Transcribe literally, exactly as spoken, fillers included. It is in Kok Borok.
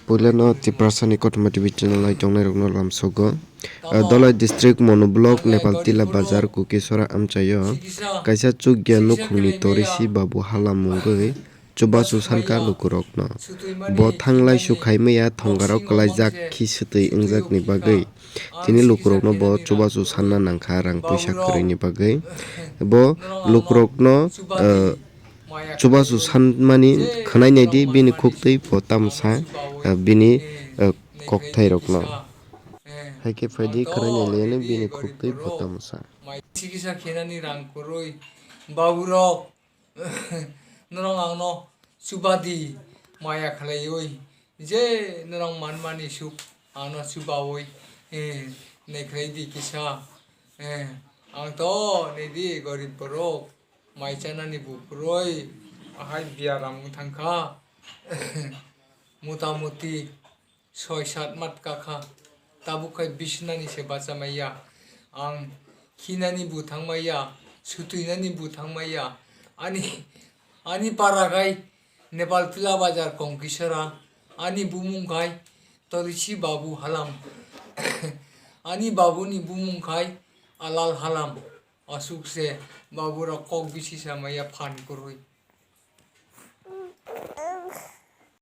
Puilano Tiprasani Kothoma T V channel nai tongnai rokno lamsogo. Ah, Dholai district Monu block Nepal Tila bazar Kukisora amchaio kaisa chukya nukhungni torisi babu halam mungwi chubachu sanka lukurokno. Bo thanglai su khaimaya thongarok kwlaijak khi swtwi wngjakni bagwi tini lukurokno bo chubachu sanna nangkha rang puisa kwrwini bagwi. Bo lukurokno, ah, chubachu sanmani khwnai naidi bini khuktwi bo tamsa, ah, bini, ah, kokthairokno. Hai khe phaidi khwnai nailaiano bini khuktwi bo tamsa. Mai chikisa khenani rang kwrwi baburok norok angno chubadi maya khlaiwi je norok manmani suk angno chubawi, eh, naikhlai di kisa, eh, ang to nidi gorib borok mai chanani bo kwrwi ahai biaram wng thangkha. Motamuti soi sat mat kakha, tabuk khai bisinani se bachamaya, ang khinani bo thangmaya, sutwinani bo thangmaya, ani, ani para khai Nepal Tila bazar Kongkisora, ani bumung khai Torisi Babu Halam, ani babuni bumung khai Alal Halam, aswk se baburok kok bisi samaya phan kwrwi.